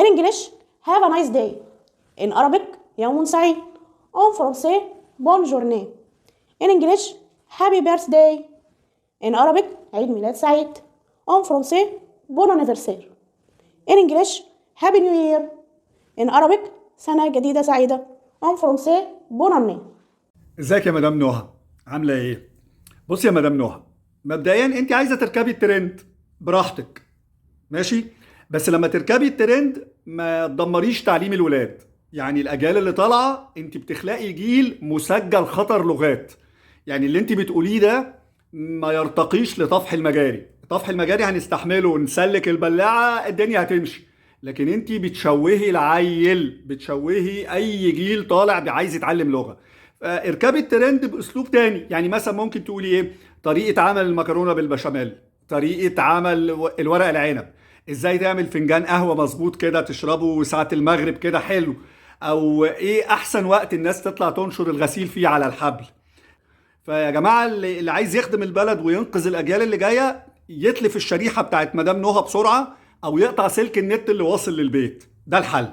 In English, have a nice day. In Arabic, يوم سعيد. En français, bonne journée. In English, happy birthday. In Arabic, عيد ميلاد سعيد. En français, bon anniversaire. In English, happy new year. In Arabic, سنة جديدة سعيدة. En français, bonne année. ازيك يا مدام نهى؟ عامله ايه؟ بصي يا مدام نهى، مبدئيا انت عايزه تركبي الترند، براحتك، ماشي، بس لما تركبي الترند ما تدمريش تعليم الولاد. يعني الاجيال اللي طالعه، انت بتخلقي جيل مسجل خطر لغات. يعني اللي انت بتقوليه ده ما يرتقيش لطفح المجاري. طفح المجاري هنستحمله ونسلك البلاعه، الدنيا هتمشي، لكن انت بتشوهي العيل، بتشوهي اي جيل طالع عايز يتعلم لغه. اركبي الترند باسلوب تاني. يعني مثلا ممكن تقولي ايه؟ طريقه عمل المكرونه بالبشاميل، طريقه عمل الورق العنب، ازاي تعمل فنجان قهوة مظبوط كده تشربه ساعة المغرب كده حلو، او ايه احسن وقت الناس تطلع تنشر الغسيل فيه على الحبل. فيا جماعه، اللي عايز يخدم البلد وينقذ الاجيال اللي جاية يتلف الشريحة بتاعت مدام نهى بسرعه، او يقطع سلك النت اللي واصل للبيت. ده الحل.